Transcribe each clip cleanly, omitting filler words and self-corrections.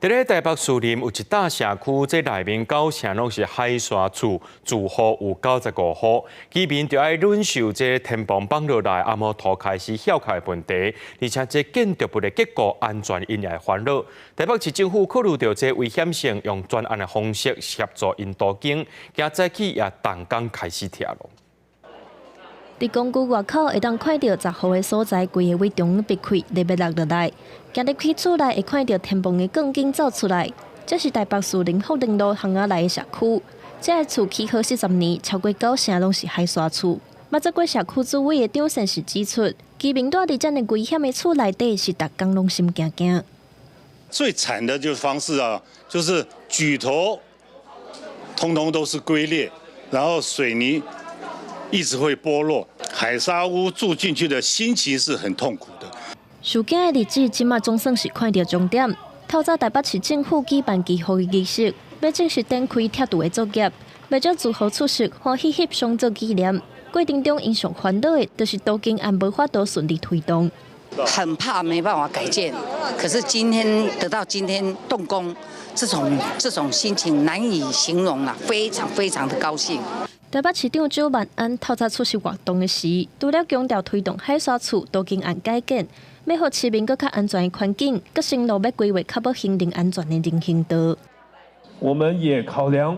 佇咧台北士林有一搭社區，這內面九成攏是海沙厝，住戶有95戶，居民就愛忍受這天棚放落來，啊無塗開始翹開的問題，而且這建築物的結構安全𪜶也會煩惱。台北市政府考慮著這危險性，用專案的方式協助𪜶都更，今早起也動工開始拆囉。佇公寓外口會當看著10戶的所在，規个位中央壁開，咧欲落落來。行入去厝內會看著天棚的鋼筋走出來。這是台北市林福寧路巷仔內的社區，這个厝起好40年，超過九成攏是海沙厝。捌做過社區主委的張先生指出，居民住佇遮爾危險的厝內底，是逐工攏心驚驚。最慘的就是方式啊，就是舉頭，通通都是龜裂，然後水泥一直會剝落，海沙屋住進去的心情是很痛苦的。受驚的日子，這馬總算是看著終點。透早台北市政府舉辦祈福的儀式，欲正式展開拆除的作業，袂少住戶出席，歡喜翕相做紀念。過程中，𪜶上煩惱的，就是都更案無法度順利推動。很怕沒辦法改建，可是今天得到今天動工，這種心情難以形容啦，非常非常的高興。台北市長蔣萬安透早出席活動的時，除了強調推動海沙厝都更案改建，欲予市民閣較安全的環境，閣承諾欲規劃確保行人安全的人行道。我們也考量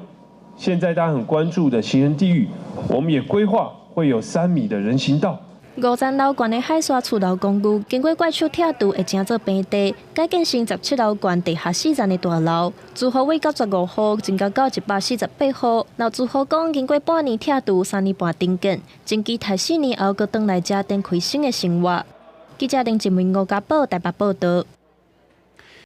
現在大家很關注的行人地獄，我們也規劃會有3米的人行道。五層樓懸的海沙厝老公寓，經過怪手拆除，會成做平地，改建成17樓懸地下四層的大樓。住戶為95戶，增加到148戶。老住戶講，經過半年拆除，3年半重建，真期待4年後閣轉來遮展開新的生活。記者林志明、吳家寶台北報導。